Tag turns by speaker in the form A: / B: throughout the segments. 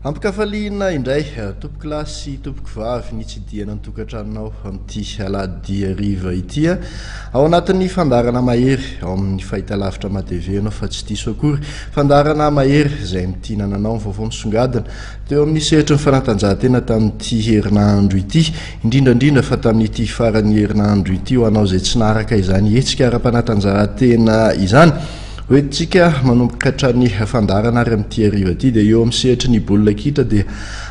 A: Ampikafaliana indray tompoko lahy sy tompoko vavy nitsidihana ny tokantranonao amin'ity alahady hariva ity. Ao anatin'ny fandaharana mahery ao amin'ny fahitalavitra MATV ianao fa tsy diso akory. Fandaharana mahery izay mitinana anao ny vaovao misongadina teo amin'ny sehatry ny fanatanjahantena tamin'ity herinandro ity, indrindra indrindra fa tamin'ity faran'ny herinandro ity ho anao izay tsy naharaka izany hetsika ara-panatanjahantena izany. Hoentintsika manomboka hatrany fandaharana ary amin'ity hariva ity dia eo amin'ny sehatry ny baolina kitra dia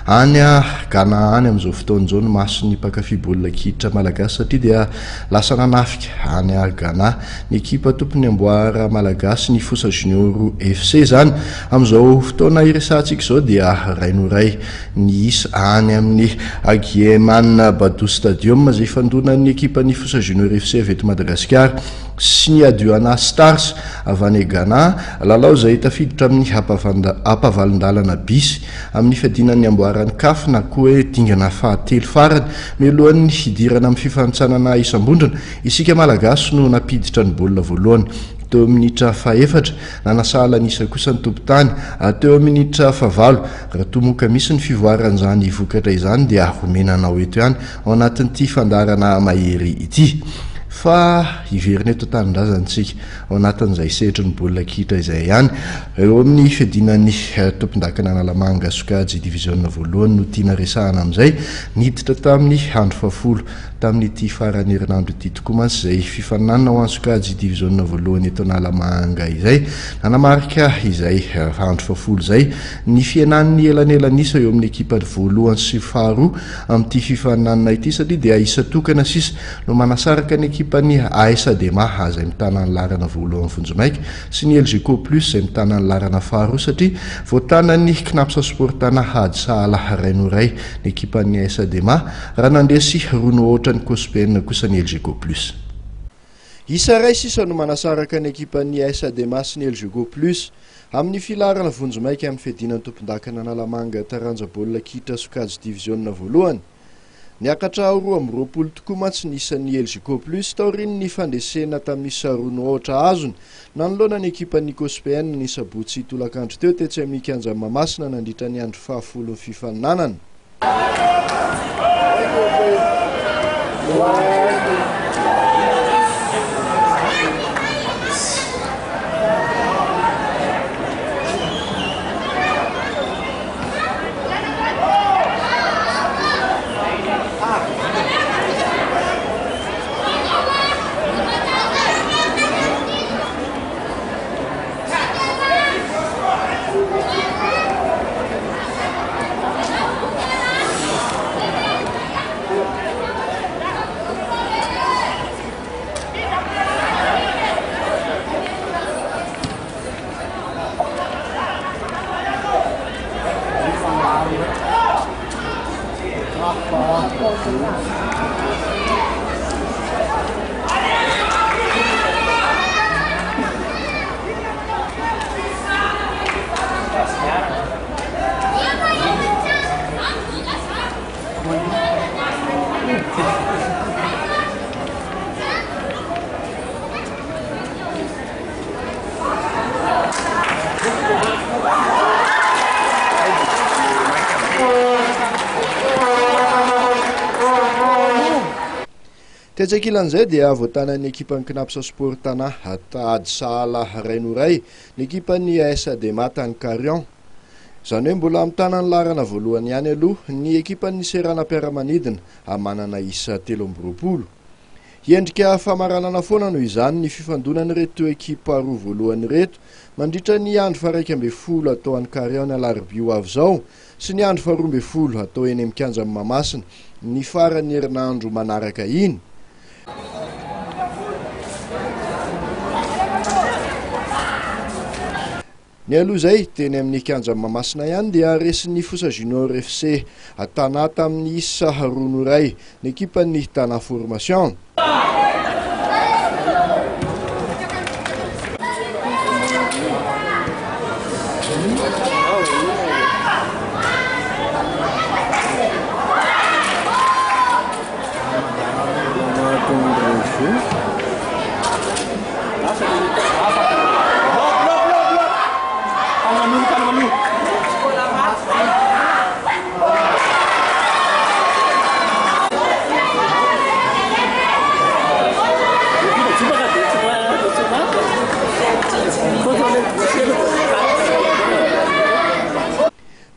A: any Ghana any amin'izao fotoana izao ny mason'ny mpankafy baolina kitra malagasy satria dia lasa nanafika any Ghana ny ekipa tompon'ny amboara malagasy ny Fosa Junior FC izany. Amin'izao fotoana iresahantsika izao dia iray no iray ny isa any amin'ny Agyeman Badu Stadium izay ifandonan'ny ekipan'ny Fosa Junior FC avy eto Madagasikara sy ny Aduana Stars avy any Ghana, lalao izay tafiditra amin'ny ampavalon-dalana bis amin'ny fiadiana ny amboaran'ny Caf na koa hoe dingana fahatelo farany mialohan'ny hidirana amin'ny fifanintsanana isam-bondrona. Isika Malagasy no nampiditra ny baolina voalohany teo amin'ny minitra fahefatra, nanasahala ny isa kosa ny tompon-tany teo amin'ny minitra fahavalo. Raha toa moa ka misy ny fivoaran'izany vokatra izany dia homena anao eto ihany ao anatin'ity fandaharana mahery ity. Fa hiverina eto an-tanindrazana isika ao anatin'izay sehatry ny baolina kitra izay ihany. Eo amin'ny fiadiana ny tompondakan'Analamanga sokajy diviziona voalohany no tiana resahana amin'izay. Niditra tamin'ny andro fahafolo tamin'ity faran'ny herinandro ity tokoa mantsy izay fifaninanana ho an'ny sokajy diviziona voalohany eto Analamanga izay. Nanamarika izay andro fahafolo izay ny fihenan'ny elanelan'isa eo amin'ny ekipa voalohany sy faharoa amin'ity fifaninanana ity satria dia isa tokana sisa no manasaraka ny ekipan'ny AS Adema izay mitana ny laharana voalohany vonjimaika sy ny Elgeco Plus izay mitana ny laharana faharoa satria voatanan'ny Cnaps Sport Tana ady sahala iray noho iray ny ekipan'ny AS Adema raha nandresy roa noho aotra ny Cospn kosa ny Elgeco Plus. Isa iray sisa no manasaraka ny ekipan'ny AS Adema sy ny Elgeco Plus Amin'ny filaharana vonjimaika amin'ny fiadiana ny tompondakan'Analamanga taranja baolina kitra sokajy diviziona voalohany. Niakatra ho 22 tokoa mantsy ny isan'ny Elgeco Plus taorian'ny fandresena tamin'ny isa roa no aotra azony nanoloana ny ekipan'ny Cospn ny sabotsy tolakandro teo tetsy amin'ny kianjan'i Mahamasina nandritra ny andro fahafolon'ny fifaninanana. Tetsy ankilan'izay dia voatanan'ny ekipan'ny Cnaps Sport Tana ady sahala iray no iray ny ekipan'ny AS Adema tany Carion. Izany hoe mbola mitana ny laharana voalohany ihany aloha ny ekipan'ny seranam-piaramanidina manana isa 23. Hiendrika famaranana foana noho izany ny fifandonan'ireto ekipa roa voalohany ireto mandritra ny andro faha-11 atao any Carion ny alarobia ho avy izao sy ny andro faha-12 atao eny amin'ny kianjan'i Mahamasina ny faran'ny herinandro manaraka iny. Nialoha izay, teny amin'ny kianjan'i Mahamasina ihany dia resin'ny Fosa Junior FC Tana tamin'ny isa roa no iray ny ekipan'ny Tana Formation.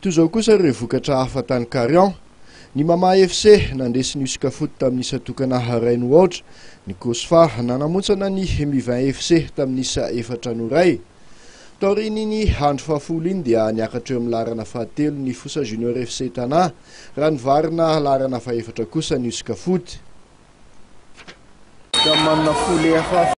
A: Toy izao kosa ireo vokatra hafa tany Carion. Ny Mama FC nandresy ny Uscafoot tamin'ny isa tokana 1-0. Ny Cosfa nanamontsana ny Mivin FC tamin'ny isa 4-1. Taorian'iny andro fahafolo iny dia niakatra eo amin'ny laharana fahatelo ny Fosa Junior FC Tana, raha nivarina laharana fahefatra kosa ny Uscafoot. Ka manana fo lehafa.